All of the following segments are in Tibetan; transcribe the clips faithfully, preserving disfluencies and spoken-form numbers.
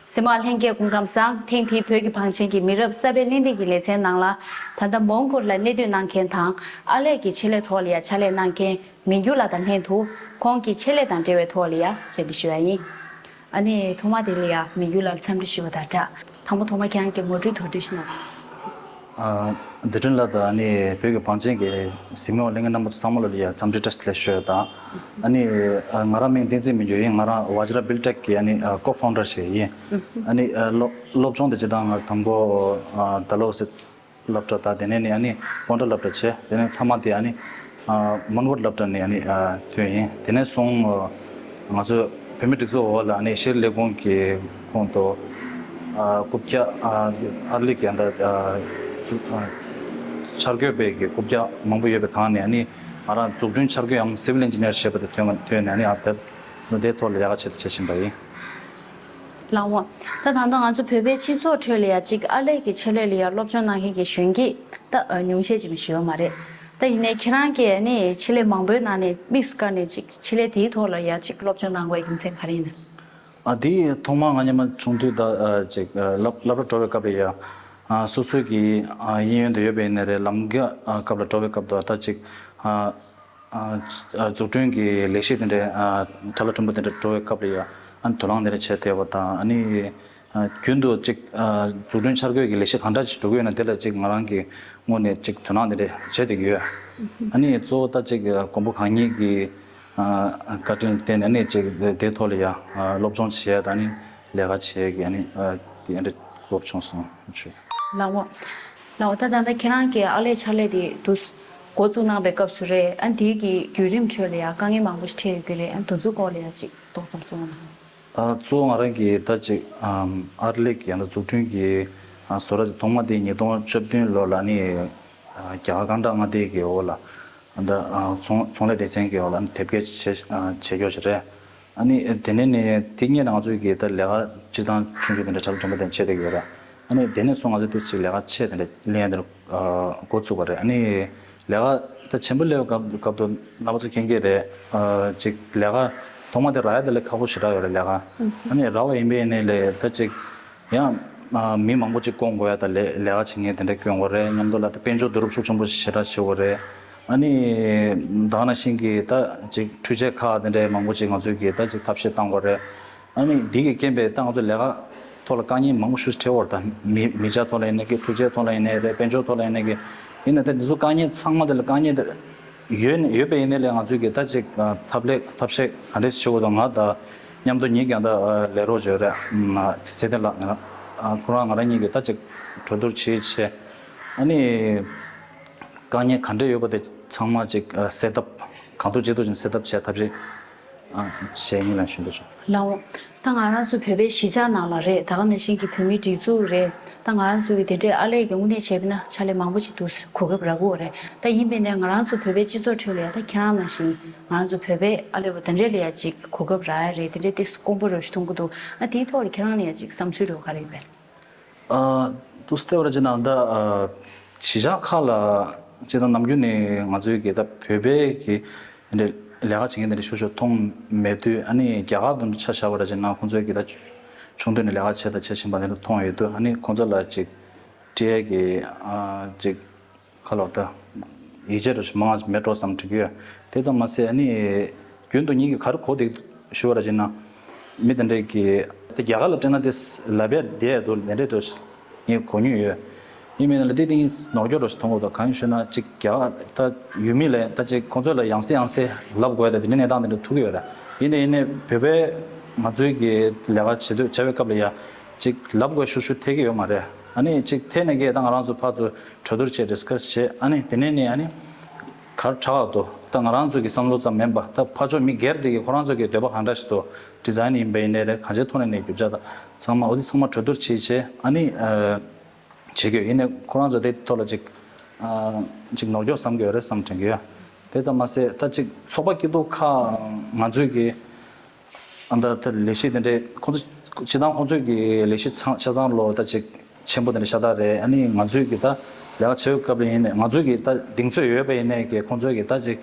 གཟིགས་མོ་བ་ལྷན་རྒྱས་སྐུ་ཁམས་བཟང་། ཐེངས་འདིའི་བོད་ཀྱི་བང་ཆེན་གྱི་མི་རབས་གསར་པའི་གླེང་སྟེགས་ཀྱི་ལེ་ཚན་ནང་ལ། ད་ལྟ་མོན་གྷོ་ལ་གནས་སྡོད་གནང་མཁན་དང་ཨར་ལས་ཀྱི་ཆེད་ལས་ཐོག་ལ་ཡང་ཕྱག་ལས་གནང་མཁན་མི་འགྱུར་ལགས་དང་ལྷན་དུ་ཁོང་གི་ཆེད་ལས་དང་འབྲེལ་བའི་ཐོག་ལ་ཡང་བཅར་འདྲི་ཞུ་བ་ཡིན། ཨ་ནི་ཐོག་མ་དེ་ལ་ཡང་མི་འགྱུར་ལགས་ལ་འཚམས་འདྲི་ཞུ་བ་དང་སྦྲགས། དང་པོ་ཐོག་མ་ཁྱེད་རང་གི་ངོ་སྤྲོད་དོགས་འདྲི་ཞུ་གནང་། ཨ། བདེ་སྒྲོན་ལགས་དང་ཨ་ནི་བོད་ཀྱི་བང་ཆེན་གྱི་གཟིགས་མོ་བ་ལྷན་རྒྱས་རྣམ་པ་ཚང་མ་ལ་ཡང་འཚམས་འདྲི་བཀྲ་ཤིས་བདེ་ལེགས་ཞུ་ཡ་དང་། ཨ་ནི་ཨ། ང་རང་མིང་བསྟན་འཛིན་མི་འགྱུར་ཡིན། ང་རང་Vajra Buildtech གི་ཨ་ནི་ཨ། ཀོ་ཕའུན་ཌར་ཞིག་ཡིན། ཨ་ནི་ཨ། སློབ་སློབ་སྦྱོང་དེ་སྤྱིར་བཏང་ང་དང་པོ་ཨ། ཌལ་ཧོ་སི་སློབ་གྲྭ་དང་དེ་ནས་ནི་ཨ་ནི་གོན་ཌ་སློབ་གྲྭ་བྱས། དེ་ནས་མཐའ་མ་དེ་ཨ་ནི་ཨ། མོན་གྷོ་སློབ་གྲྭ་ནས་ཨ་ནི་ཨ། ཐོན་ཡིན། དེ་ནས་བཟུང་ཨ། ང་ཚོ་བོད་མིའི་སྒྲིག་འཛུགས་འོག་ལ་ཨ་ནི་ཤེས་རིག་ལས་ཁུངས་ཀྱི་ཁོངས་སུ་ཨ། རྐུབ་བཀྱག་ཨ། ཨར་ལས་ཀྱི་ཨ། ད་ཨ། འཆར་འགོད་པའི་གི་རྐུབ་བཀྱག་མང་པོ་ཡོད་པའི་སྒང་ནས་ཨ་ནི་ང་རང་འཛུགས་སྐྲུན་འཆར་འགོད་ཡམ་སི་ཝིལ་ཨིན་ཇི་ནི་ཡར་ཞེས་པ་དེ་ཐོན་ཐོན་ནས་ཨ་ནི་ཨ། དེ་དེའི་ཐོག་ལ་ལས་ཀ་བྱེད་དུ་བྱེད་བཞིན་པ་ཡིན། ལགས་འོང་། ད་ད་ལྟ་ང་ཚོ་བོད་པའི་སྤྱི་ཚོགས་ཁྲོད་ལ་ཡ་གཅིག་ཨར་ལས་ཀྱི་ཆེད་ལས་ལ་ཡ་སློབ་སྦྱོང་གནང་མཁན་གྱི་གཞོན་སྐྱེས་ད་ཉུང་ཤས་ཅིག་མ་གཏོགས་ཡོད་མ་རེད། ད་ཡིན་ནའི་ཁྱེད་རང་གིས་ནི་ཆེད་ལས་མང་པོའི་ནང་ནས་དམིགས་སུ་བཀར་ནས་ཅིག་ཆེད་ལས་དེའི་ཐོག་ལ་ཡ་ཅིག་སློབ་སྦྱོང་གནང་དགོས་རྒྱུ་མཚན་ག་རེ་ཡིན་ན། ཨ། དེ་ཐོག་མར་ང་སྔོན་མ་ཆུང་དུས་ད་ཨ། ཅིག་ཨ། སློབ་སློབ་གྲྭ་འགྲོ་བའི་སྐབས་ལ་ཡ། ཨ། སོ་སོའི་གི་ཨ། གཡས་གཡོན་དུ་ཡོད་པ་ཡིན་ནའི་རེད། ལམ་ཀ་ཨ། སྐབས་ལ་འགྲོ་བའི་སྐབས་དུ་ད་ཅིག་ཨ། ཨ། འཛུགས་སྐྲུན་གྱི་ལས་གཞི་དེ་འདྲའི་ཨ། ཁྲ་ལ་ཁྲོམ་པ་དེ་འདྲ་འགྲོ་བའི་སྐབས་ལ་ཡ། ཨ་ནི་དོ་སྣང་དེ་འདྲ་བྱས་བསྡད་པ་དང་། ཨ་ནི་ཨ། རྒྱུན་དུ་ཅིག་ཨ། འཛུགས་སྐྲུན་འཆར་འགོད་ཀྱི་ལས་གཞི་གང་འདྲ་ཞིག་འགྲོ་གི་ཡོད་ན་དེ་ལ་ཅིག་ང་རང་གི་ངོས་ནས་ཅིག་དོ་སྣང་དེ་འདྲ་བྱས་བསྡད་ཀྱི་ཡོད། ཨ་ནི་གཙོ་བོ་ད་ཅིག་ཨ། མགོན་པོ་གང་ཉིད་ཀྱི་ཨ། བཀའ་དྲིན་བརྟེན་ནས་ཨ་ནི་ཅིག་དེའི་ཐོག་ལ་ཡ། ཨ། སློབ་སྦྱོང་བྱས་དང་ཨ་ནི་ལས་ཀ་བྱས་ཀྱི་ཨ་ནི་ཨ། དེ་འདྲ་ལོབས་བྱུང་སོང་། ལགས་འོ། ལགས་འོ། ད་ད་ལྟ་ཁྱེད་རང་གིས་ཨར་ལས་ཕྱག་ལས་དེ་དུས་འགོ་བཙུགས་གནང་པའི་སྐབས་སུ་རེད། ཨ། དེའི་གི་བརྒྱུད་རིམ་ཁྲོད་ལ་ཡ་དཀའ་ངལ་མང་པོ་ཞིག་འཕྲད་ཡོད་ཀྱི་རེད། ཨ། དེ་ཚོའི་སྐོར་ལ་ཡ་ཅིག་ཏོག་ཙམ་གསུངས་གནང་། ཨ། གཙོ་བོ་ང་རང་གིས་ད་ཅིག་ཨ། ཨར་ལས་ཀྱི་ཡང་ན་འཛུགས་སྐྲུན་གྱི་ཨ། བཟོ་གྲྭ་དེ་ཐོག་མ་དེ་ཉིས་སྟོང་བཅུ་བདུན་ལོ་ལ་ནི་ཨ། རྒྱ་གར་ཀར་ནཱ་ཊ་མངའ་སྡེ་གི་འོག་ལ་ཨ། ད་ཨ། ཚོང་ཚོང་ལས་སྡེ་ཚན་གྱི་འོག་ལ་ནི་དེབ་སྐྱེལ་བྱེད་ཨ། བྱེད་རྒྱུ་ཞིག་རེད། ཨ་ནི་དེ་ནས་ནི་དེ་སྔོན་ང་ཚོའི་གི་ད་ལས་ཀ་སྤྱིར་བཏང་ཆུང་ཆུང་དེ་འདྲ་ཁྲ་ལ་ཁྲོམ་པ་དེ་བྱེད་བསྡད་ཀྱི་ཡོད་རེད། ཨ་ནི་དེ་ནས་བཟུང་ང་ཚོ་དེ་ཅིག་ལས་ཀ་ཆེ་དེ་འདྲ་ལེན་ཡ་དེ་འདྲ་ཨ། འགོ་བཙུགས་པ་རེད། ཨ་ནི་ལས་ཀ་ད་ཆེན་པོ་སླེབས་སྐབས་སྐབས་དུ་རྣམ་པ་ཚོ་མཁྱེན་གྱི་རེད། ཨ། ཅིག་ལས་ཀ་ཐོག་མ་དེ་རག་ཡ་དེ་ལས་ཁག་པོ་ཞེ་དྲག་ཡོད་རེད། ལས་ཀ་ཨ་ནི་རག་པ་ཡིན་པའི་ནས་ལས་ད་ཅིག་ཡང་ཨ། མི་མང་པོ་ཅིག་བསྐོང་དགོས་ཡ་ད་ལས་ལས་ཀ་བྱེད་མཁན་དེ་འདྲ་བསྐོང་དགོས་རེད། མཉམ་དུ་ལ་ད་དཔལ་འབྱོར་བསྡུ་རུབ་ཤུགས་ཆེན་པོ་ཞེ་དྲག་བྱེད་དགོས་རེད། ཨ་ནི་ད་ག་ནང་བཞིན་གྱི་ད་ཅིག་འཕྲུལ་ཆས་ཁག་དེ་འདྲའི་མང་པོ་ཅིག་ང་ཚོས་ཀྱི་ད་ཅིག་ཐབས་ཤེས་བཏང་དགོས་རེད། ཨ་ནི་འདི་གི་རྐྱེན་པས་ད་ང་ཚོ་ལས་ཀ་ཐོག་ལ་དཀའ་ངལ་མང་པོ་ཞིག་འཕྲད་ཡོད་རེད། ད་མི་མི་ཆ་ཐོག་ལ་ཡིན་ནའི་གི་འཕྲུལ་ཆས་ཐོག་ལ་ཡིན་ནའི་རེད། དཔལ་འབྱོར་ཐོག་ལ་ཡིན་ནའི་གི་ཡིན་ན་ད་འདི་ཚོ་དཀའ་ངལ་ཚང་མ་དེ་ལ་དཀའ་ངལ་དེ་ཡོད་ཡོད་པ་ཡིན་ནའི་ལས་ང་ཚོས་ཀྱི་ད་ཅིག་ཐབས་ལས་ཐབས་ཤེས་ག་འདྲས་བྱེད་དགོས་དང་། ང་ད་མཉམ་དུ་ཉིད་ཀྱང་ད་ལས་རོགས་བྱས་རེད། ཚེ་བརྟན་ལགས་ང་ཁོ་རང་ང་རང་གཉིས་ཀྱིས་ད་ཅིག་གྲོས་བསྡུར་བྱས་བྱས། ཨ་ནི་དཀའ་ངལ་ག་འདྲས་ཡོད་པ་དེ་ཚང་མ་ཅིག་སེལ་ཐབས་གང་ཐུབ་ཅི་ཐུབ་ཅིག་སེལ་ཐབས་བྱས་ཐབས་ཤེས་ཨ། བྱས་ཡིན་ལ་ཞུ་འདོད་བྱུང་། ལགས་འོང་། ད་ང་རང་ཚོ་བོད་པའི་གཞིས་ཆགས་ནང་ལ་རེད། ད་ག་ནང་བཞིན་གྱི་བོད་མིའི་སྒྲིག་འཛུགས་རེད། ད་ང་རང་ཚོ་གི་དེ་འདྲའི་ཨར་ལས་ཀྱི་དངོས་གནས་བྱས་པ་ན་ཕྱག་ལས་མང་པོ་ཞིག་འདུག་གོ་སྐབས་རག་གི་ཡོད་རེད། ད་ཡིན་པས་ན་ང་རང་ཚོ་བོད་པའི་སྤྱི་ཚོགས་ཁྲོད་ལ་ཡ་ད་ཁྱེད་རང་ནང་བཞིན་ང་རང་ཚོ་བོད་པའི་ཨར་ལས་པ་དེ་འདྲས་ལ་ཡ་ཅིག་གོ་སྐབས་རག་ཡ་རེད། དེ་འདྲའི་ཏོག་ཙམ་དཀོན་པོ་རེ་ཞིག་མཐོང་གི་འདུག་ཨ། དེའི་ཐོག་ལ་ཁྱེད་རང་ལ་ཡ་ཅིག་བསམ་ཚུལ་རེ་བ་ག་རེ་ཡོད་པས། ཨ། ཏོག་ཙམ་བལྟས་པ་རེད་ཅེ་ན་ད་ཨ། གཞིས་ཆགས་ཁག་ལ་ཅེ་ད་ནམ་རྒྱུན་ནས་ང་ཚོའི་གི་ད་བོད་པའི་གི་འདི་ལས་ཀ་བྱེད་མཁན་དེ་འདྲ་ཤུགས་ཤུགས་མཐོང་མེད་དུས། ཨ་ནི་རྒྱ་གར་དང་ཆ་བཞག་པ་རེད་ཅེ་ན་ཁོང་ཚོའི་གི་ད་ཆུང་དུས་ནས་ལས་ཀ་བྱས་དང་བྱེད་བཞིན་པ་དེ་འདྲ་མཐོང་ཡོད་དུས། ཨ་ནི་ཁོང་ཚོ་ལ་ཅིག་སྤྲད་ཀྱི་ཨ། ཅིག་ཁ་ལོ་ད་ཡིད་ཆེས་རུ་མང་མེད་འགྲོ་བསམ་དྲན་གྱི་ཡོད། དེ་ཙམ་མ་ཟད་ཨ་ནི་རྒྱུན་དུ་ཉིད་ཀྱི་ག་རེ་གོ་བསྡད་ཞུ་བ་ར་བྱས་ན། མི་དེ་འདྲས་ཀྱི་དེ་རྒྱ་གར་ལ་སྤྲད་ན་དེ་ལབ་ཡ་བསྡད་འདུག་དེ་འདྲས་འདུག་ངས་གོ་མྱོང་ཡོད། ཡིན་མིན་ལ་དེ་དེ་ནོར་འཁྱོག་འགྲོ་ཞིག་མཐོང་གི་འདུག་གང་ཡིན་ཞུ་ན་ཅིག་རྒྱ་གར་ད་ཡུལ་མི་ལ་ད་ཅིག་ཁོང་ཚོ་ལ་ཡང་སེ་ཡང་སེ་ལབ་དགོས་ཡ་ད་དེ་འདྲས་གནས་སྟངས་དེ་འདྲས་ཐུག་གི་ཡོད་ར། ཡིན་ནའི་ཡིན་ནའི་བོད་པའི་ང་ཚོའི་གི་ལས་ཀ་བྱེད་དུས་བྱ་བའི་སྐབས་ལ་ཡ་ཅིག་ལབ་དགོས་ཤུགས་ཤུགས་ཐེབས་ཀྱི་ཡོད་མ་རེད། ཨ་ནི་ཅིག་ཐེབས་ནས་གི་ད་ང་རང་ཚོ་ཕར་ཚུར་གྲོས་བསྡུར་བྱས་ཌི་སི་ཀ་སི་བྱས། ཨ་ནི་དེ་ནས་ནི་ཨ་ནི་གར་དྲག་འདུག་ད་ང་རང་ཚོ་གི་བསམ་བློ་ཙམ་མིན་པ་ད་ཕར་ཕྱོགས་མི་སྒེར་དེ་གི་ཁོ་རང་ཚོ་གི་འདོད་པ་གང་འདྲ་ཞིག་འདུག་ཌི་ཛའིན་ཡིན་པ་ཡིན་ནའི་རེད། གང་ཅིའི་ཐོག་ནས་ནི་རྒྱུ་ཆ་དང་ཚང་མ་འོ་དེ་ཚང་མ་གྲོས་བསྡུར་བྱས་བྱས། ཨ་ནི་ཨ། བྱེད་ཀྱི་ཡོད། ཡིན་ནའི་ཁོ་རང་ཚོ་དེ་ཐོག་ལ་ཅིག་ཨ། ཅིག་ནོར་འཁྱོག་བསམ་གྱི་ཡོད་རེད་བསམ་དྲན་གྱི་ཡོད། དེ་ཙམ་མ་ཟད་ད་ཅིག་ཚོགས་པ་སྐྱིད་སྡུག་ཁག་ང་ཚོའི་གི་ཨ། ད་ད་ལས་གཞི་དེ་འདྲའི་ཁོང་ཚོ་སྤྱི་བཏང་ཁོང་ཚོའི་གི་ལས་གཞི་ཚང་ཆ་ཚང་ལོ་ད་ཅིག་ཆེན་པོ་དེ་འདྲ་ཤ་སྟག་རེད། ཨ་ནི་ང་ཚོའི་གི་ད་ལས་ཀ་བྱེད་པའི་སྐབས་ལ་ཡིན་ནའི་ང་ཚོའི་གི་ད་གདེང་ཚོད་ཡོད་པ་ཡིན་ནའི་གི་ཁོང་ཚོའི་གི་ད་ཅིག་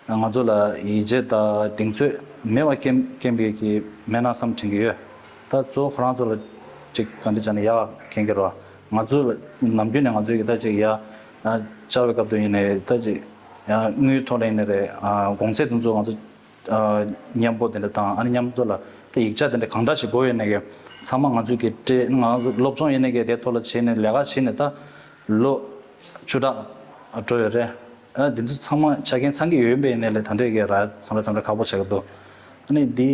ང་ཚོ་ལ་ཡིད་ཆེས་དང་གདེང་ཚོད་མེད་པ་རྐྱེན་རྐྱེན་པས་གི་མེད་ན་བསམ་དྲན་གྱི་ཡོད། ད་གཙོ་བོ་ཁོ་རང་ཚོ་ལ་ ཅིག་ག་འདྲ་བྱས་ན་ཡག་མཁྱེན་གྱི་རེད་བ། ང་ཚོ་ནམ་རྒྱུན་ནས་ང་ཚོའི་གི་ད་ཅིག་ཡ་བཅར་བའི་སྐབས་དུ་ཡིན་ནའི་ད་ཅིག་ཡ་དངུལ་ཐོག་ལ་ཡིན་ནའི་རེད། གོང་ཚད་དེ་ཚོ་ང་ཚོ་མཉམ་པོ་དེ་འདྲ་དང་། ཨ་ནི་མཉམ་དུ་ལ་ད་ཡིག་ཆ་དེ་འདྲ་གང་འདྲ་ཞིག་དགོས་ཡོད་ནའི་གི་ཚང་མ་ང་ཚོའི་གི་སྤྲད། ང་ཚོ་སློབ་སྦྱོང་ཡིན་ནའི་གི་དེ་ཐོག་ལ་བྱས་ནས་ལས་ཀ་བྱས་ནས་ད་ལོ་བཅུ་ཕྲག་འགྲོ་ཡོད་རེད། ཨ་འདི་ཚོ་ཚང་མ་ཆ་རྐྱེན་ཚང་གི་ཡོད་པའི་ནས་ལས་ད་འདྲས་ཀྱི་ར་ཚང་ར་ཚང་ར་ཁག་པོ་ཆགས་ཀྱི་འདུག་ཨ་ནི་འདི་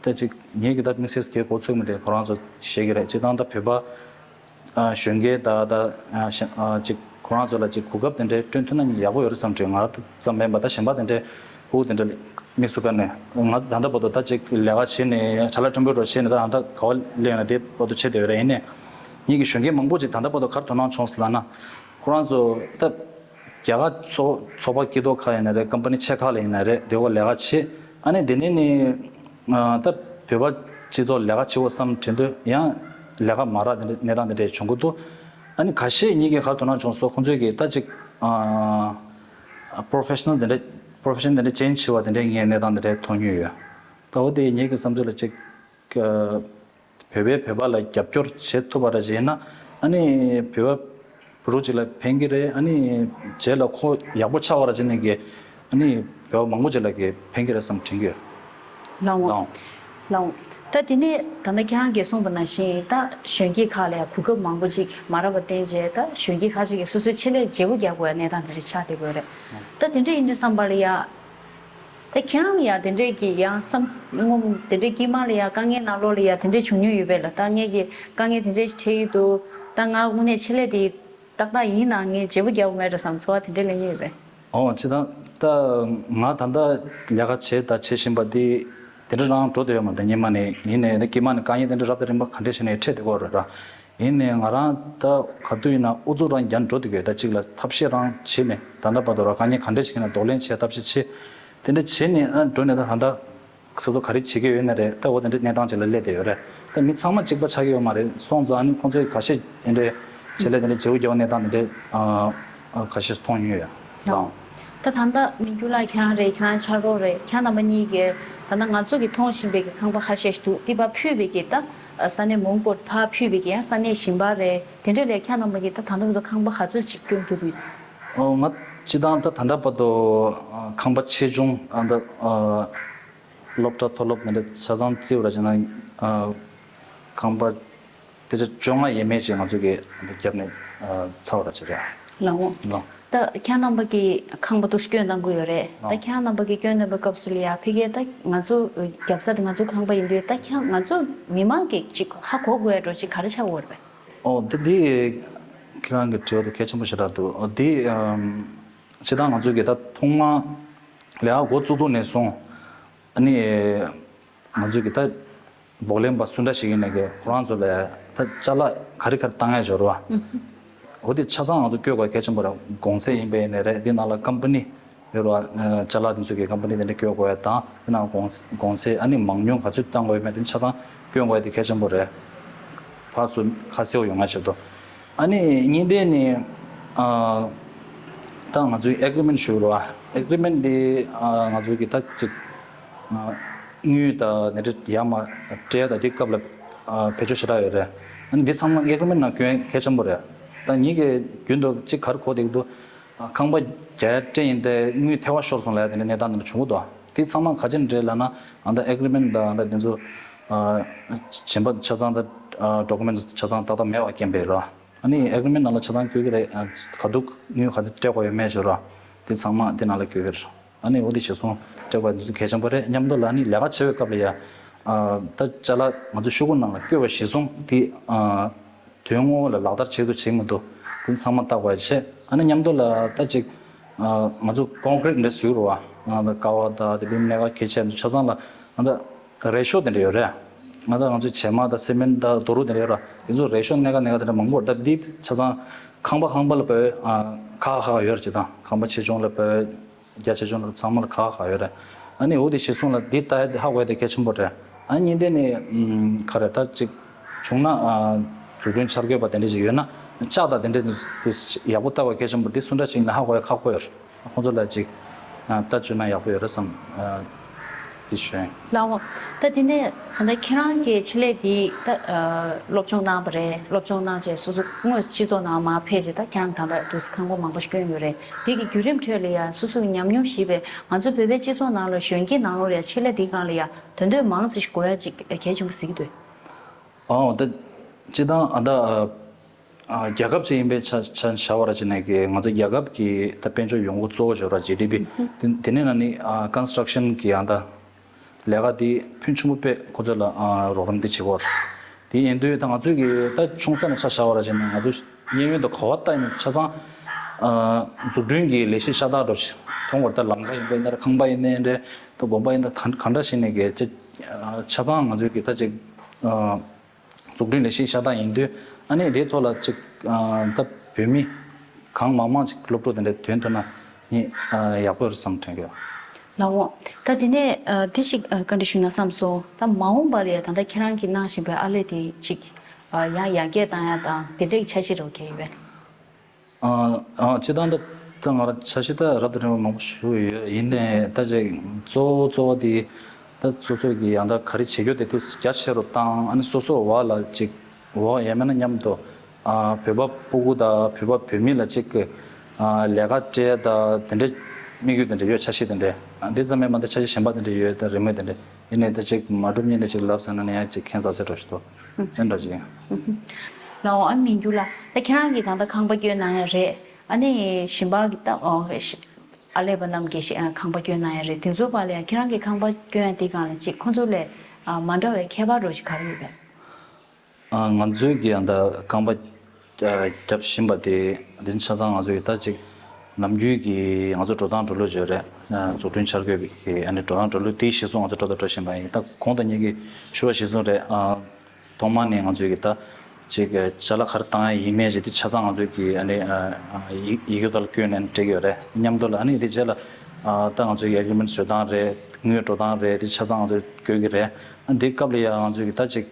ད་ཅིག་ངེད་ཀྱི་ད་དམིགས་བསལ་གྱི་འགོ་ཚུགས་མི་དེ་ཁོ་རང་ཚོ་བཤད་ཀྱི་རེད། སྤྱིར་བཏང་ད་བོད་པ་ཨ་གཞོན་སྐྱེས་ད་ད་ཨ་ཞན་ཨ་ཅིག་ཁོ་རང་ཚོ་ལ་ཅིག་གོ་སྐབས་དེ་འདྲའི་བསྐྲུན་ཐུབ་ན་ཡག་པོ་ཡོད་རེད་བསམ་དྲན། ང་ཙམ་མིན་པ་ད་གཞན་པ་དེ་འདྲའི་ཧུ་དེ་འདྲ་དམིགས་སུ་བཀར་ནས་ང་ད་ལྟ་བར་དུ་ད་ཅིག་ལས་ཀ་བྱས་ནས་ཁྲ་ལ་ཁྲོན་པོའི་འགྲོ་བྱས་ནས་ད་ད་ལྟ་ག་བ་སླེབས་ཡོད་ན་དེ་བར་དུ་བྱས་བསྡད་ཡོད་རེད། ཡིན་ནའི་ངེད་ཀྱི་གཞོན་སྐྱེས་མང་པོ་ཅིག་ད་ལྟ་བར་དུ་ག་རེ་དོ་སྣང་བྱུང་སོང་ལབ་ན། ཁོ་རང་ཚོ་ད་རྒྱ་གར་ཚོགས་ཚོགས་པ་སྐྱིད་སྡུག་ཁག་ཡིན་ན་རེད། ཀམ་པ་ནི་ཆེ་ཁག་ལ་ཡིན་ན་རེད། དེ་འོག་ལས་ཀ་བྱེད། ཨ་ནི་དེ་ནས་ནི་ད་བོད་པ་སྤྱི་ཚོགས་ལས་ཀ་བྱེད་འོ་བསམ་དྲན་དུས་ཡང་ལས་ཀ་མ་རག་དེ་འདྲ་གནས་སྟངས་དེ་འདྲ་བྱུང་གི་འདུག་ཨ་ནི་ཁ་ཤས་ཉིད་ཀྱིས་ག་རེ་དོ་སྣང་བྱུང་སོང་། ཁོང་ཚོས་ཀྱིས་ད་ཅིག་པོ་རོ་ཕེ་ཤ་ནལ་དེ་འདྲ་པོ་རོ་ཕེ་ཤ་ནལ་དེ་འདྲ་ཅན་བྱེད་པ་དེ་འདྲའི་ངའི་གནས་སྟངས་དེ་འདྲ་མཐོང་མྱོང་ཡོད། ད་འོ་དེ་ངེད་ཀྱི་བསམ་ཚུལ་ལ་ཅིག་བོད་པས་བོད་པ་ལ་རྒྱབ་སྐྱོར་བྱེད་ཐུབ་པ་ར་ཅིག་ཡིན་ན། ཨ་ནི་བོད་པ་བུ་ཕྲུག་ཅིག་ལ་ཕན་གྱི་རེད། ཨ་ནི་རྗེས་ལ་ཁོ་ཡག་པོ་ཆགས་པ་ར་ཅིག་ནས་ཀྱི་ཨ་ནི་བོད་པ་མང་པོ་ཅིག་ལ་ཀྱི་ཕན་གྱི་རེད་བསམ་དྲན་གྱི་ཡོད། ལགས་འོང་། ལགས་འོང་། ལགས་འོང་། ད་དེ་ནས་ད་ལྟ་ཁྱེད་རང་གིས་གསུངས་པ་ནང་བཞིན་ད་གཞོན་སྐྱེས་ཁག་ལ་ཡང་གོ་སྐབས་མང་པོ་ཅིག་མ་རག་པ་བརྟེན་བྱས་ད་གཞོན་སྐྱེས་ཁག་ཅིག་གིས་སོ་སོའི་ཆེད་ལས་བརྗེ་པོ་རྒྱག་དགོས་ཡ་གནས་སྟངས་དེ་འདྲ་ཆགས་བསྡད་ཀྱི་ཡོད་རེད། ད་དེ་འདྲ་ཡིན་དུས་བསམ་པ་ལ་ཡ། ད་ཁྱེད་རང་ལ་ཡ་དེ་འདྲས་ཀྱི་ཡང་བསམ་ངོམ་དེ་འདྲས་དཀྱིལ་མ་ལ་ཡ་དཀའ་ངལ་ནང་ལོགས་ལ་ཡ་དེ་འདྲས་བྱུང་མྱོང་ཡོད་པས་ལ། ད་ངས་ཀྱི་དཀའ་ངལ་དེ་འདྲས་ཞིག་འཕྲད་ཀྱི་འདུག་ད་ང་དངོས་གནས་ཆེད་ལས་དེ་ཏག་ཏག་ཡིན་ན་ངས་བརྗེ་པོ་རྒྱག་དགོས་མེད་འགྲོ་བསམ་ཚོར་བ་དེ་འདྲས་ལེན་གྱི་ཡོད་པས། ཨོ་ཅི་ད་ད་ང་ད་ལྟ་ལས་ཀ་བྱས་ད་བྱེད་བཞིན་པ་དེ་དེ་འདྲས་རང་འགྲོ་བསྡད་ཡོད་མ་རེད། སྔོན་མ་ནས་ཡིན་ནའི་ད་དཀྱིལ་མ་ནས་དཀའ་ངལ་དེ་འདྲས་རབ་དང་རིམ་པ་ག་འདྲས་བྱས་ནས་འཕྲད་བསྡད་ཀྱི་ཡོད་རེད་ར། ཡིན་ནའི་ང་རང་ད་ག་དུས་ཡིན་ན་ཨུ་ཚུགས་རང་རྒྱབ་འགྲོ་དུས་ཡོད། ད་གཅིག་ལ་ཐབས་ཤེས་རང་བྱེད་ནས་ད་ལྟ་བར་དུ་ར་དཀའ་ངལ་ག་འདྲ་ཞིག་ཡིན་ན་གདོང་ལེན་བྱེད་ཐབས་ཤེས་བྱེད། དེ་འདྲ་བྱེད་ནས་ཨ་འགྲོ་ནས་ད་ད་ལྟ་སོ་སོ་ག་རེ་བྱེད་ཀྱི་ཡོད་ན་རེད། ད་འོ་དེ་འདྲའི་གནས་སྟངས་ཅིག་ལ་སླེབས་བསྡད་ཡོད་རེད། ད་མི་ཚང་མ་གཅིག་པ་ཆགས་ཀྱི་ཡོད་མ་རེད། སོང་ཙང་ཨ་ནི་ཁོང་ཚོས་ཁ་ཤས་དེ་འདྲའི་བྱེད་ལས་དེ་འདྲའི་བྱེད་དགོས་ཀྱི་ཡོད་གནས་སྟངས་དེ་འདྲའི་ཨ་ཁ་ཤས་མཐོང་མྱོང་ཡོད། ལགས། ད་ད་ལྟ་མི་འགྱུར་ལགས་ཁྱེད་རང་རེད། ཁྱེད་རང་ཕྱག་རོགས་རེད། ཁྱེད་རྣམ་པ་གཉིས་ཀྱིས་ད་ལྟ་ང་ཚོ་གི་མཐོང་བཞིན་པའི་གི་ཁང་པ་ཁ་ཤས་ཤིག་འདུག་དེ་བ་ཕུད་པའི་གི་ད་ས་གནས་མོན་གྷོ་ཕར་ཕུད་པའི་གི་ཡང་ས་གནས་གཞན་པ་རེད། དེ་འདྲས་ལས་ཁྱེད་རྣམ་པ་གིས་ད་ད་ལྟ་བར་དུ་ཁང་པ་ག་ཚོད་ཅིག་བསྐྱོན་གྲུབ་ཡོད། ཨོ་ང་སྤྱི་བཏང་ད་ད་ལྟ་བར་དུ་ཨ་ཁང་པ་ཆེ་ཆུང་ཨ་ད་ཨ་སློབ་གྲྭ་མཐོ་སློབ་དེ་འདྲ་ཆ་ཚང་བརྩིས་པ་ར་བྱས་ན་ཨ་ཁང་པ་ཕལ་ཆེར་བཅོ་ལྔ་ཡས་མས་ཅིག་ང་ཚོ་གིས་བརྒྱབ་ནས་ཨ་ཚར་བ་ར་ཅིག་རེད། ལགས་འོང་། ལགས། ད་ཁྱེད་རྣམ་པ་གིས་ཁང་པ་འདུག་སྐྱོན་གནང་གི་ཡོད་རེད། ད་ལགས། ཁྱེད་རྣམ་པ་གིས་སྐྱོན་གནང་པའི་སྐབས་སུ་ལ་ཡ་ཕ་གིར་ད་ང་ཚོ་རྒྱབ་ས་དེ་ང་ཚོ་ཁང་པ་ཡིན་དུས་ད་ཁྱེད་ང་ཚོ་མི་མང་གིས་ཅིག་ཧ་གོ་དགོས་ཡ་འགྲོ་ཅིག་ག་རེ་ཆགས་ཡོད་རེད་པས། ཨོ་དེ་དེ་ཁྱེད་རང་གི་དྲི་བ་དེ་གལ་ཆེན་པོ་ཞེ་དྲག་འདུག་ཨོ་དེ་ཨམ་སྤྱིར་བཏང་ང་ཚོ་གིས་ད་ཐོག་མ་ལས་ཀ་འགོ་བཙུགས་དུས་ནས་བཟུང་ཨ་ནི་ང་ཚོ་གིས་ད་བག་ལེན་པ་སུ་འདྲ་ཞིག་ཡིན་ནའི་གི་ཁོ་རང་ཚོ་ལ་ད་ཅ་ལག་ག་རེ་ག་རེ་བཏང་ཡ་འབྱོར་བ། འོ་དེ་ཆ་ཚང་ང་ཚོ་སྐྱོར་དགོས་གལ་ཆེན་པོ་རེད། གོང་ཚད་ཡིན་པ་ཡིན་ནའི་རེད། དེ་ནང་ལ་ཀམ་པ་ནི་ཡོད་རེད་བ། ཅ་ལག་དེ་ཚོ་གི་ཀམ་པ་ནི་དེ་འདྲ་སྐྱོར་དགོས་ཡ་དང་། དེ་ནང་གོང་གོང་ཚད་ཨ་ནི་མང་ཉུང་ག་ཚོད་བཏང་དགོས་ཡོད་མེད་དེ་ཆ་ཚང་སྐྱོར་དགོས་ཡ་དེ་གལ་ཆེན་པོ་རེད། ཕར་ཚུར་ཁ་གསལ་པོ་ཡོང་ང་ཆེད་དུ། ཨ་ནི་གཉིས་ནས་ནི་ཨ་ད་ང་ཚོའི་ཨེག་རི་མེན་ཊི་ཞུ་རོགས། ཨེག་རི་མེན་ཊི་འདི་ཨ་ང་ཚོའི་གི་ད་ཅིག་ཨ་དངུལ་དང་དེ་འདྲ་ཡར་མར་སྤྲད་དང་དེ་སྐབས་ལ་ཨ་བེད་སྤྱོད་ཞེ་དྲག་ཡོད་རེད། ཨ་ནི་འདི་ཚང་མ་ཨེག་རི་མེན་ཊི་ནང་བསྐྱོན་གལ་ཆེན་པོ་རེད། ད་ངེད་ཀྱི་རྒྱུན་དུ་ཅིག་ག་རེ་གོ་བསྡད་ཀྱི་འདུག་ཨ་ཁང་པ་རྒྱ་ཡར་སྤྲད་ཡིན་ཏེ་དངུལ་ཐལ་བ་ཤོར་སོང་ལབ་ཡ་དེ་འདྲ་གནས་སྟངས་དེ་འདྲ་བྱུང་གི་འདུག་དེ་ཚང་མ་ག་ཅི་འདྲ་ལབ་ན་ཨ་ད་ཨེག་རི་མེན་ཊི་དང་ཨ་ད་དེ་ཚོ་ཨ་གཞན་པ་ཆ་ཚང་ད་ཨ་ཌོ་ཀུ་མེན་ཊི་ཆ་ཚང་ཏག་ཏག་མེད་པ་རྐྱེན་པས་ར། ཨ་ནི་ཨེག་རི་མེན་ཊི་ནང་ལ་ཆ་ཚང་བཀོད་ཀྱི་རེད། ཨ་ག་དུས་དངུལ་ག་ཚོད་སྤྲད་དགོས་ཡོད་མེད་ཞུ་ར། དེ་ཚང་མ་དེ་ནང་ལ་བཀོད་ཀྱི་རེད། ཨ་ནི་འོ་དེ་གཞིར་བཟུང་སྤྲད་དགོས་དེ་ཚོ་གལ་ཆེན་པོ་རེད། མཉམ་དུ་ལ་ཨ་ནི་ལས་ཀ་བྱེད་པའི་སྐབས་ལ་ཡ་ཨ་ད་ཅ་ལག་ང་ཚོ་ཤོག་གུ་ནང་ལ་བཀོད་པ་གཞིར་བཟུང་དེ་ཨ་དོན་དངོས་ལ་ལག་བསྟར་བྱེད་དགོས་བྱེད་མི་འདུག་དེ་ཚང་མ་བལྟ་དགོས་ཡ་བྱས། ཨ་ནི་མཉམ་དུ་ལ་ད་ཅིག་ཨ་ང་ཚོ་ཀོང་ཀྲིཊ་འདྲ་བཟོས་རོགས་ཨ། ང་ཚོ་ཀ་བ་དང་དེ་བི་སྣེ་ཁ་གལ་ཆེ་ཆ་ཚང་ལ་ང་ཚོ་རས་ཤོག་དེ་འདྲ་ཡོད་རེད། ང་ཚོ་ང་ཚོའི་བྱེ་མ་དང་སི་མེན་དང་རྡོ་རུག་དེ་འདྲ་ཡོད་ར། དེ་ཚོ་རས་ཤོག་སྣེ་ཁ་སྣེ་ཁ་དེ་འདྲ་མང་པོ་ཡོད་རེད། ད་འདི་ཆ་ཚང་ཁང་པ་ཁང་པ་ལ་བོད་ཨ་ཁག་ཁག་ཡོད་རེད། ཅི་དང་ཁང་པ་ཆེ་ཆུང་ལ་བོད་རྒྱ་ཆེ་ཆུང་ལ་ཚང་མ་ལ་ཁག་ཁག་ཡོད་རེད། ཨ་ནི་འོ་དེ་གཞིར་བཟུང་ལ་འདི་ལྟ་ཡ་དེ་ཧ་གོ་ཡ་དེ་གལ་ཆེན་པོ་རེད། ཨ་ནི་གཉིས་དེ་ནི་ཨམ་ག་རེ་ད་ཅིག་བྱུང་ན་ཨ་འཛུགས་སྐྲུན་འཆར་འགོད་པ་དེ་འདྲ་ཞིག་ཡོད་ན་ལྕགས་དང་དེ་འདྲ་དེ་ཡག་པོ་ལྟ་བ་གལ་ཆེན་པོ་འདི་སུ་འདྲ་ཞིག་ན་ཧ་གོ་ཡ་ཁག་པོ་ཡོད་རེད། ཁོང་ཚོ་ལ་ཅིག་ཨ་ལྟ་བཅུག་ན་ཡག་པོ་ཡོད་རེད་བསམ། ཨ་ དེ་ཞུ་ཡིན། ལགས་འོ། ད་དེ་ནས་ད་ལྟ་ཁྱེད་རང་གི་ཆེད་ལས་དེ་ད་ཨ་སློབ་སྦྱོང་གནང་བ་རེད། སློབ་སྦྱོང་གནང་རྗེས་སོ་སོ་དངོས་སུ་སྤྱི་ཚོགས་ནང་མར་ཕེབས་རྗེས་ད་ཁྱེད་རང་ད་ལྟ་འདུག་སེ་ཁང་པ་མང་པོ་ཞིག་བསྐྱོན་ཡོད་རེད། དེ་གི་བརྒྱུད་རིམ་ཁྲོད་ལ་ཡ་སོ་སོ་གི་ཉམས་མྱོང་ཞེས་པའི་ང་ཚོ་བོད་པའི་སྤྱི་ཚོགས་ནང་ལ་གཞོན་སྐྱེས་ནང་ལོགས་ལ་ཡ་ཆེད་ལས་དེའི་སྒང་ལ་ཡ་དོན་དོན་མང་ཙམ་ཞིག་དགོས་ཡ་ཅིག་གལ་ཆེན་པོ་གཟིགས་འདུག་ཨོ་ད་སྤྱི་བཏང་ཨ་ད་ཨ་རྒྱལ་ཁབ་ཅིག་ཡིན་པའི་ཆ་ཆ་བཞག་པ་ར་ཅིག་ནས་ཀྱི་ང་ཚོ་རྒྱལ་ཁབ་ཀྱི་ད་དཔལ་འབྱོར་ཡོང་སྒོ་གཙོ་བོ་བརྗོད་ར་ཇི་ཌི་པི་དེ་དེ་ནས་ན་ནི་ཨ་ཀོན་སི་ཊྲག་ཤན་གྱི་ཨ་ད་ལས་ཀ་དེ་ཕོན་ཆེན་པོ་དཔེ་ཁོ་ཚོ་ལ་ཨ་རོགས་རམ་དེ་བྱེད་ཀྱི་ཡོད་རེད། དེ་ཡིན་དུས་ད་ང་ཚོས་ཀྱི་ད་ཆུང་ས་ནས་ཆ་བཞག་པ་ར་ཅིག་ནས་ང་ཚོ་གཡས་གཡོན་དུ་ག་བ་ལྟ་ཡིན་ན་ཆ་ཚང་ཨ་འཛུགས་སྐྲུན་གྱི་ལས་གཞི་ཤ་སྟག་འདྲ་ཞིག་མཐོང་བར། ད་ལམ་ཁ་ཡིན་པ་ཡིན་ན་རེད། ཁང་པ་ཡིན་ནའི་རེད། ད་དགོན་པ་ཡིན་ན་ག་ག་འདྲ་ཞིག་ནས་ཀྱི་ཆ་ཆ་ཚང་ང་ཚོས་ཀྱི་ད་ཅིག་ཨ་འཛུགས་སྐྲུན་ལས་གཞི་ཤ་སྟག་ཡིན་དུས་ཨ་ནི་དེའི་ཐོག་ལ་ཅིག་ཨ་ད་བོད་མི་གང་མང་མང་ཅིག་སློབ་ཕྲུག་དེ་འདྲ་ཐོན་ཐུབ་ན་ནི་ཨ་ཡག་པོ་རེད་བསམ་དྲན་གྱི་ཡོད། ལགས་འོང་། ད་དེ་ནས་ཨ་དེ་ཞིག་ཨ་བཀའ་འདྲི་ཞུ་ན་བསམ་སོང་། ད་མ་འོངས་པར་ཡ་ད་ལྟ་ཁྱེད་རང་གིས་གནང་བཞིན་པའི་ཨར་ལས་དེ་ཅིག་ཨ་ཡང་ཡར་རྒྱས་བཏང་ཡ་དང་དེ་འདྲའི་འཆར་གཞི་རོགས་གལ་ཡོད་པས། ཨ་ཨ་སྤྱིར་བཏང་ད་ད་ང་རང་འཆར་གཞི་ད་རབ་དང་རིམ་པ་མང་པོ་ཞུ་ཡོད། ཡིན་ནའི་ད་ཅིག་གཙོ་བོ་གཙོ་བོ་དེ་ད་སོ་སོ་གི་ཡང་ད་ག་རེ་བྱེད་རྒྱུ་དེ་དེ་རྒྱ་ཆེ་རུ་བཏང་། ཨ་ནི་སོ་སོ་བ་ལ་ཅིག་འོ་ཡང་མིན་ན་མཉམ་དུ་ཨ་བོད་པ་སྤུ་གུ་དང་བོད་པ་བོད་མི་ལ་ཅིག་གི་ཨ་ལས་ཀ་སྤྲད་དང་དེ་འདྲའི་དམིགས་ཡུལ་དེ་འདྲ་ཡོད། འཆར་གཞི་དེ་འདྲ་ཨ་འདི་ཙམ་མིན་པ་ད་འཆར་གཞི་གཞན་པ་དེ་འདྲ་ཡོད། ད་རེས་མོས་དེ་འདྲ་ཡིན་ནའི་ད་ཅིག་མ་འགྲུབ་ཉིན་ད་ཅིག་ལབ་ཟེར་ན་ནི་ཡང་ཅིག་ཁྱད་མཚར་ས་འདྲ་ཞིག་འདུག་དེ་འདྲ་ཅིག་ཡིན། ལའོ་ཨ་མི་འགྱུར་ལ་ད་ཁྱེད་རང་གིས་ད་ལྟ་ཁང་པ་བསྐྱོན་གནང་ཡ་རེད། ཨ་ནི་གཞན་པ་གི་ད་ཨོ་ཨ་ལས་པ་རྣམས་ཀྱིས་ཤི་ཨ་ཁང་པ་བསྐྱོན་གནང་ཡ་རེད། དེ་ཚོའི་བར་ལ་ཡང་ཁྱེད་རང་གིས་ཁང་པ་བསྐྱོན་ཡ་དེ་སྒང་ལ་ཅིག་ཁོང་ཚོ་ལས་ཨ་མ་འདྲ་བའི་ཁྱད་པར་འདྲ་ཞིག་ག་རེ་ཡོད་པས། ཨ་ང་ཚོའི་གི་ཨ་ད་ཁང་པ་ཨ་བརྒྱབ་བཞིན་པ་དེ་འདི་ཆ་ཚང་ང་ཚོའི་ད་ཅིག་ནམ་རྒྱུན་གྱི་ང་ཚོ་འགྲོ་སྟངས་འགྲོ་ལུགས་བརྗོད་རེད། ཨ་འཛུགས་སྐྲུན་འཆར་འགོད་ཀྱི་ཨ་ནི་འགྲོ་སྟངས་འགྲོ་ལུགས་དེའི་གཞི་བཟུང་ང་ཚོ་འགྲོ་དང་འགྲོ་བཞིན་པ་ཡིན། ད་གོང་དུ་ངེད་ཀྱིས་ཞུ་བ་གཞི་བཟུང་རེད། ཨ་ཐོག་མ་ནས་ང་ཚོའི་གི་ད་ཅིག་ཅ་ལག་ག་རེ་བཏང་ཡ་ཡིན་མིན་ཞེས་དེ་ཆ་ཚང་ང་ཚོའི་གི་ཨ་ནི་ཨ་ཡི་ཡི་གེ་ཐོག་ལ་བཀོད་ནས་སྤྲད་ཀྱི་ཡོད་རེད། མཉམ་དུ་ལ་ཨ་ནི་དེ་རྗེས་ལ་ཨ་ད་ང་ཚོའི་ཨེ་གྷི་རི་མེན་ཊི་བཟོ་སྟངས་རེད། དངུལ་འགྲོ་སྟངས་རེད། དེ་ཆ་ཚང་ང་ཚོས་བཀོད་ཀྱི་རེད། ཨ་འདི་སྐབས་ལ་ཡ་ང་ཚོའི་གི་ད་ཅིག་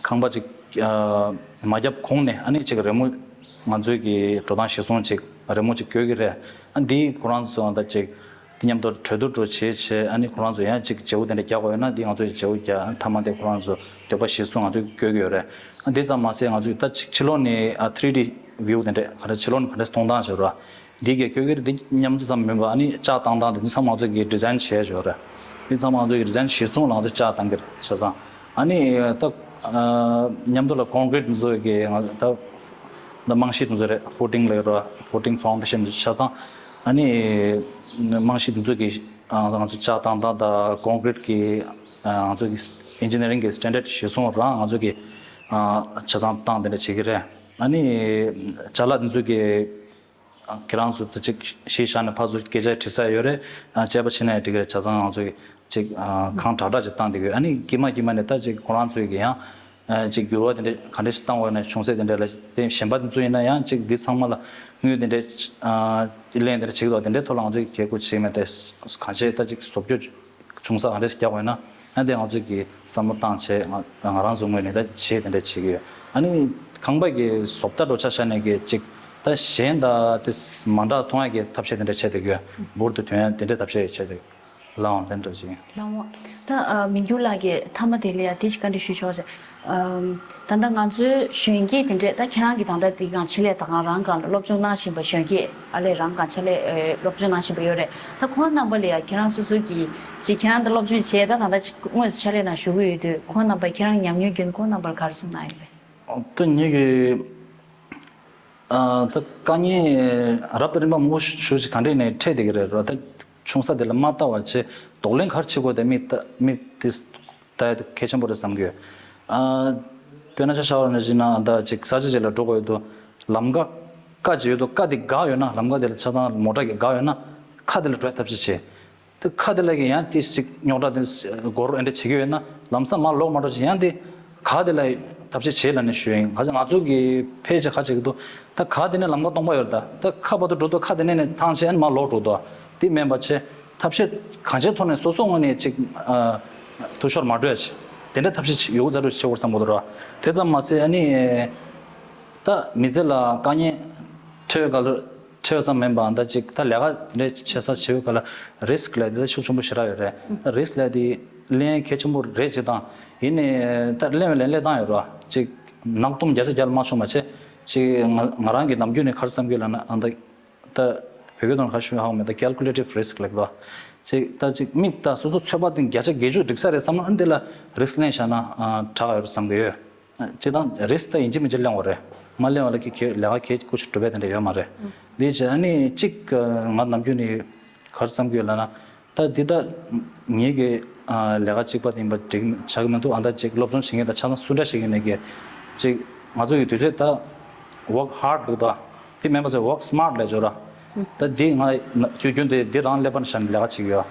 ཁང་པ་ཅིག་ཨ་མ་བརྒྱབ་གོང་ནས་ཨ་ནི་ཅིག་རི་མོ་ང་ཚོའི་གི་འགྲོ་སྟངས་གཞིར་བཟུང་ཅིག་རི་མོ་ཅིག་བཀོད་ཀྱི་རེད། ཨ་འདི་ཁོ་རང་ཚོ་ད་ཅིག་དེ་མཉམ་དུ་གྲོས་བསྡུར་འགྲོ་བྱེད་བྱེད། ཨ་ནི་ཁོ་རང་ཚོ་ཡང་ཅིག་བརྗེ་པོ་དེ་འདྲ་རྒྱག་དགོས་ཡོད་ན་དེ་ང་ཚོས་བརྗེ་པོ་རྒྱག་མཐའ་མ་དེ་ཁོ་རང་ཚོ་འདོད་པ་གཞིར་བཟུང་ང་ཚོས་བཀོད་ཀྱི་ཡོད་རེད། ཨ་འདི་ཙམ་མ་ཟད་ང་ཚོས་ད་ཅིག་ཕྱི་ལོགས་ནས་ཨ་ཐི་རི་ཌི་ཝིའུ་དེ་འདྲ་ག་རེ་ཕྱི་ལོགས་ནས་ག་འདྲ་མཐོང་སྟངས་བྱེད་རོགས། འདི་གས་བཀོད་ཀྱི་རེད། འདི་མཉམ་དུ་ཙམ་མིན་པ་ཨ་ནི་ལྕགས་བཏང་སྟངས་དེ་ཚང་མ་ང་ཚོ་གིས་ཌི་ཛའིན་བྱས་ཡོད་རེད། འདི་ཚང་མ་ང་ཚོ་གིས་ཌི་ཛའིན་གཞིར་བཟུང་ལ་ང་ཚོ་ལྕགས་བཏང་གི་རེད་ཆ་ཚང་། ཨ་ནི་ད་ཨ་མཉམ་དུ་ལ་ཀོང་ཀི་རིཊ་འདི་ཚོ་གི་ང་ད་ད་རྨང་གཞི་དེ་ཚོ་རེད། ཕུ་ཊིང་ལབ་ཡོད་རེད། ཕུ་ཊིང་ཕའུན་ཌེ་ཤན་དེ་ཚོ་ཆ་ཚང་། ཨ་ནི་རྨང་གཞི་དེ་ཚོ་གི་ཨ་ང་ཚོ་ལྕགས་བཏང་སྟངས་དང་ཀོང་ཀི་རིཊ་གི་ཨ་ང་ཚོ་གི་ཨིན་ཇི་ནི་ཡ་རིང་གི་སི་ཊན་ཌར་ཌི་གཞིར་བཟུང་རང་ང་ཚོ་གི་ཨ་ཆ་ཚང་བཏང་དེ་འདྲ་བྱེད་ཀྱི་རེད། ཨ་ནི་ཅ་ལག་དེ་ཚོ་གི་ཁྱེད་རང་ཚོ་ད་ཅིག་གཞི་བཞག་ནས་ཕར་ཚུར་སྐད་ཆ་དྲི་ས་ཡོད་རེད། ཨ་དཔྱད་པ་བྱེད་ན་ཡང་འགྲིག་གི་རེད། ཆ་ཚང་ང་ཚོ་གི་ཅིག་ཨ་གང་དྲག་དྲག་ཅིག་བཏང་བསྡད་ཀྱི་ཡོད། ཨ་ནི་དཀྱིལ་མ་དཀྱིལ་མ་ནས་ད་ཅིག་ཁོ་རང་ཚོའི་གི་ཡང་ཨ་ཅིག་འགྱུར་བ་དེ་འདྲ་ག་འདྲ་ཞིག་བཏང་དགོས་ན་ཆུང་ཚད་དེ་འདྲ་ལ་དེ་གཞན་པ་དེ་ཚོ་ཡིན་ན་ཡང་ཅིག་འདི་ཚང་མ་ལ་དངུལ་དེ་འདྲ་ཨ་ལེན་དེ་འདྲ་བྱེད་ཀྱི་འདུག་དེ་འདྲའི་ཐོག་ལ་ང་ཚོས་གི་གལ་དགོས་བྱེད་མེད་དེ་གང་བྱས་ད་ཅིག་བཟོ་བཅོས་ཆུང་ས་ག་འདྲས་རྒྱག་དགོས་ན་ཨ་དེ་ང་ཚོས་ཀྱི་བསམ་བློ་བཏང་བྱས་ང་ང་རང་ཚོ་ངོས་ནས་ད་བྱས་དེ་འདྲས་བྱེད་ཀྱི་ཡོད། ཨ་ནི་ཁང་པ་གི་བཟོ་ལྟ་འདྲ་ཆ་བཞག་ནས་ཀྱི་ཅིག་ད་གཞན་དང་དེ་མ་འདྲ་མཐོང་ཡ་གི་ཐབས་ཤེས་དེ་འདྲས་བྱས་བསྡད་ཀྱི་ཡོད། འབུར་དུ་ཐོན་ཡ་དེ་འདྲས་ཐབས་ཤེས་བྱས་བསྡད་ཀྱི་ཡོད། ལའང་དེ་འདྲ་ཅིག་ཡིན། ལའང་། ད་ཨ་མི་འགྱུར་ལགས་ཀྱིས་མཐའ་མ་དེ་ལ་ཡ་དེ་ཞིག་བཀའ་འདྲི་ཞུ་ཆོག་ཟེར། ཨམ། ད་ལྟ་ང་ཚོའི་གཞོན་སྐྱེས་དེ་འདྲས་ད་ཁྱེད་རང་གིས་ད་ལྟ་དེ་སྒང་ཆེད་ལས་ད་གང་རང་སྒང་ལ་སློབ་སྦྱོང་གནང་བཞིན་པ་གཞོན་སྐྱེས་ཨ་ལས་རང་སྒང་ཆེད་ལས་ཨེ་སློབ་སྦྱོང་གནང་བཞིན་པ་ཡོད་རེད། ད་ཁོང་རྣམ་པ་ལ་ཡ་ཁྱེད་རང་སོ་སོ་གིས་ཅིག་ཁྱེད་རང་ད་སློབ་སྦྱོང་བྱས་ད་ད་ལྟ་ཅིག་དངོས་སུ་ཕྱག་ལས་ནང་ཞུགས་ཀྱི་ཡོད་དུས་ཁོང་རྣམ་པ་ཁྱེད་རང་ཉམས་མྱོང་བརྒྱུད་ནས་ཁོང་རྣམ་པར་ག་རེ་གསུངས་གནང་ཡོད་པས། ད་ངེད་ཀྱི་ཨ་ད་དཀའ་ངལ་རབ་དང་རིམ་པ་མང་པོ་ཞེ་ཅིག་ག་འདྲས་ནས་འཕྲད་བསྡད་ཀྱི་རེད་རོ། ད་ཆུང་ས་དེ་ལ་མ་ལྟ་བ་བྱས་གདོང་ལེན་ག་རེ་བྱེད་དགོས་དེ་མིག་ལྟ་མིག་དེ་ལྟ་ཡ་དེ་གལ་ཆེན་པོ་རེད་བསམ་གྱི་ཡོད། ཨ་དཔེར་ན་ཆ་བཞག་པ་ནང་བཞིན་ན་ད་ཅིག་ས་ཆ་ཅིག་ལ་འགྲོ་དགོས་ཡོད་དུས་ལམ་ཀ་ཀ་ཅིག་ཡོད་དུས་ཀ་དེ་འགག་ཡོད་ན་ལམ་ཀ་དེ་ལ་ཆ་ཚང་མོ་ཊ་གིས་འགག་ཡོད་ན་ཁ་དེ་ལ་འགྲོ་ཡ་ཐབས་ཤེས་བྱེད། དེ་ཁ་དེ་ལ་གི་ཡང་དེ་ཞིག་རྙོག་དྲ་དེ་སྒོར་ཨེ་འདྲ་བྱེད་ཀྱི་ཡོད་ན་ལམ་སང་མར་ལོག་མ་འགྲོ་ཅིག་ཡང་དེ་ག་དེ་ལ་ཐབས་ཤེས་བྱེད་ལབ་ནས་ཞུ་ཡིན། ག་ཚོད་ང་ཚོ་གི་ཕལ་ཆེར་ག་བྱེད་ཀྱི་འདུག་ད་ག་དེ་ནས་ལམ་ཁ་སྟོང་པ་ཡོད་རེད། ད་ད་ཁ་བར་དུ་འགྲོ་དུས་ཁ་དེ་ནས་ནས་ཐང་ཆད་ཨ་ནི་མར་ལོག་འགྲོ་འདུག་དེ་མིན་པ་བྱས་ཐབས་ཤེས་གང་ཅིའི་ཐོག་ནས་སོ་སོ་ངོས་ནས་ཅིག་ཨ་འཐུས་ཤོར་མ་འགྲོ་ཡ་ཅིག་དེ་འདྲ་ཐབས་ཤེས་ཅིག་ཡོད་ཚ་རུ་བྱེད་དགོས་བསམ་གྱི་འདུག་ར། དེ་ཙམ་མ་ཟད་ཨ་ནི་ད་མི་ཚེ་ལ་དཀའ་ངལ་འཕྲད་ཡོད་ག་ལ། ཁྲེལ་ཙམ་མིན་པའང་ད་ཅིག་ད་ལས་ཀ་འདྲ་བྱེད་ས་བྱེད་ཡོད་ག་ལ་རི་སི་ཀི་ལབ་དེ་ཤུགས་ཆེན་པོ་ཞེ་དྲག་ཡོད་རེད། ད་རི་སི་ཀི་ལབ་དེ་ གླེང་གལ་ཆེན་པོ་རེད་ཅེས་དང་། ཡིན་ནའི་ད་གླེང་བའི་ལན་སླེབས་སྟངས་ཡོད་རེད་བ། ཅིག་ནག་སྟོང་བརྒྱ་ཆ་བརྒྱ་ལ་མ་ཤོང་བ་བྱས། ཅིག་ང་ང་རང་གི་ནམ་རྒྱུན་ནས་ག་རེ་བསམ་གྱི་ཡོད་ལབ་ན། ཨ་ད་ད་བོད་སྐད་ཐོག་ནས་ག་རེ་ཞུ་ཧ་གོ་མེད། ད་calculative risk ལབ་ཀྱི་འདུག་བ། ཅིག་ད་ཅིག་མིག་ད་སོ་སོ་ཚོད་དཔག་དེ་བརྒྱ་ཆ་བརྒྱད་ཅུ་འགྲིག་ས་རེད་བསམ་ན། ཨ་འདི་ལ་risk་ལེན་བཞག་ན་ཨ་དྲག་ཡོད་རེད་བསམ་གྱི་ཡོད། སྤྱིར་བཏང་risk་ད་ཡིན་གཅིག་མིན་གཅིག་ལེན་དགོས་རེད། མ་ལེན་པ་ལ་ཁྱེད་ཁྱེད་ལས་ཀ་གལ་ཀུ་ཅོ་གྲུབ་པ་དེ་འདྲ་ཡོད་མ་རེད། འདི་བྱས་ཨ་ནི་གཅིག་ང་ནམ་རྒྱུན་ནས་ག་རེ་བསམ་གྱི་ཡོད་ལབ་ན། ད་འདི་ད་ངེད་ཀྱི་ལས་ཀ་གཅིག་པ་ཡིན་པ་འགྲིག་ཆགས་ཀྱི་མི་འདུག་ཨ་ད་ཅིག་སློབ་སྦྱོང་བྱེད་མཁན་དང་ཆ་ཚང་སུ་འདྲ་ཞིག་ཡིན་ནའི་གི་ཅིག་ང་ཚོ་ཡི་དུས་ཚོད་ད་work hard་འདུག་ད་དེ་མིན་པ་ཚོས་work smart་ལབ་ཡོད་ར། ད་འདི་ང་ན་དུས་རྒྱུན་དེ་འདི་རང་ཀླད་པ་ནང་བཞག་ནས་ལས་ཀ་བྱེད་ཀྱི་ཡོད།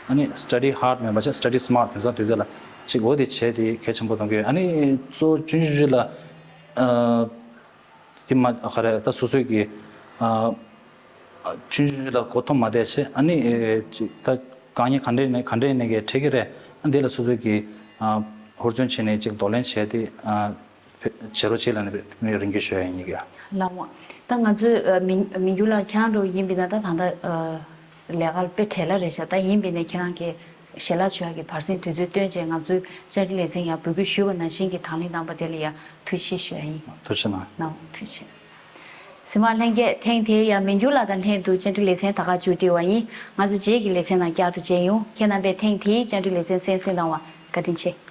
ཨ་ནི་study hard་མིན་པ་བྱས་study smart། དེང་སང་དུས་ཚོད་ལ་ཅིག་འོ་དེ་བྱས་དེ་གལ་ཆེན་པོ་མཐོང་གི་ཡོད། ཨ་ནི་གཙོ་བོ་ཆུང་ཆུང་ཞིག་ལ་ཨ་དེ་མ་ག་རེ་ད་སོ་སོའི་གི་ཨ་ཆུང་ཆུང་ཞིག་ལ་མགོ་འཐོམ་མ་བསྡད་བྱས། ཨ་ནི་ཨེ་ཅིག་ད་དཀའ་ངལ་ག་འདྲ་ནས་ག་འདྲ་ནས་གི་འཕྲད་ཀྱི་རེད། ཨ་འདི་ལ་སོ་སོའི་གི་ཨ་ཧུར་བརྩོན་བྱས་ནས་ཅིག་གདོང་ལེན་བྱས་ཏེ་ཨ་བྱེད་རོགས་བྱེད་ལབ་ནས་རིམ་གྱིས་ཞུ་ཡ་ཡིན་གྱི། ལགས་འོང་། ད་ང་ཚོས་ཨ་མི་མི་འགྱུར་ལགས་ཁྱེད་རང་འདྲ་བོ་ཡིན་པ་ཡིན་ན། ད་ད་ལྟ་ཨ་ལས་ཀ་དཔེ་བྲེལ་བ་རེད་ཤག་ད་ཡིན་པ་ཡིན་ན་ཁྱེད་རང་གིས་ཞལ་ལག་མཆོད་ཡ་གི་བར་གསེང་དུས་ཚོད་བཏོན་བྱས་ང་ཚོའི་བཅར་འདྲི་ལེ་ཚན་ཡར་འབོད་སྐུལ་ཞུས་པ་ནང་བཞིན་གྱི་དང་ལེན་གནང་བ་དེ་ལ་ཡང་ཐུགས་རྗེ་ཆེ་ཞུ་ཡ་ཡིན། ཐུགས་རྗེ་གནང་། ལགས་འོང་། ཐུགས་རྗེ་ཆེ། གཟིགས་མོ་བ་ལྷན་རྒྱས། ཐེངས་དེའི་ཡང་མི་འགྱུར་ལགས་དང་ལྷན་དུ་བཅར་འདྲི་ལེ་ཚན་ད་ག་མཇུག་སྒྲིལ་བ་ཡིན། ང་ཚོ་རྗེས་ཀྱི་ལེ་ཚན་ནང་བསྐྱར་དུ་མཇལ་ཡོང་། ཁྱེད་རྣམ་པས་ཐེངས་དེའི་བཅར་འདྲི་ལེ་ཚན་གསན་གཟིགས་གནང་བར་བཀའ་དྲིན་ཆེ།